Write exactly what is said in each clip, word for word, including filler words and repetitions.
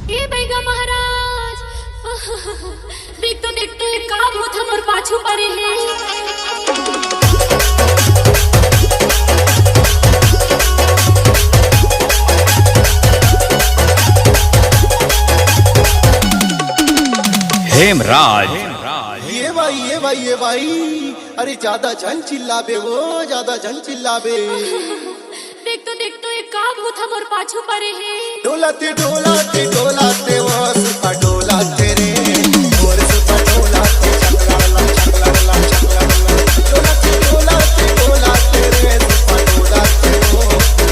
ए बैगा महाराज, देख तो, देख तो, ये का भूत हमर पाछू परे हे। हेमराज। ये भाई, ये भाई, ये भाई, अरे ज्यादा झन चिल्लाबे वो, ज्यादा झन चिल्लाबे। देख तो, देख तो, ये का भूत हमर पाछू परे हे। डोलाते, डोलाते, डोलाते, वो सुपा डोलाते रे। मोर सुपा डोलाते, चकलाला, चकलाला, चकलाला। डोलाते, डोलाते, डोलाते रे, सुपा डोलाते वो।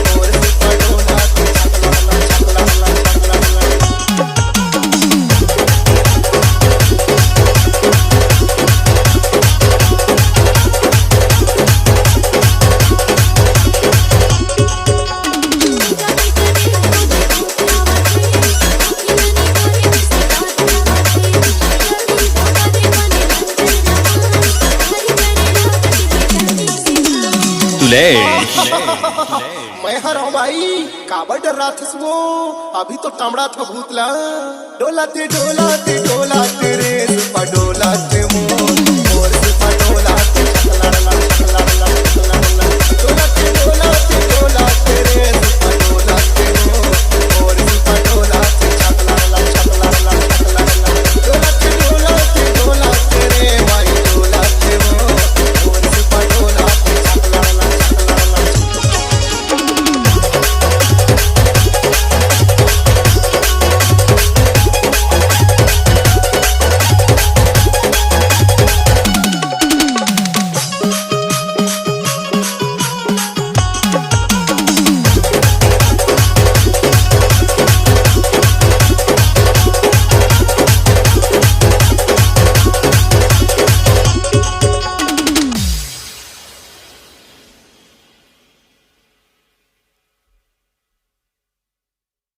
मोर सुपा डोलाते, चकलाला, चकलाला, चकलाला। तुलेश। मैं हर हूँ भाई, काबर डर्राथस वो? अभी तो टमड़ा था भूत ला। डोलाते, डोलाते, डोलाते रे, सुपा डोलाते मोर।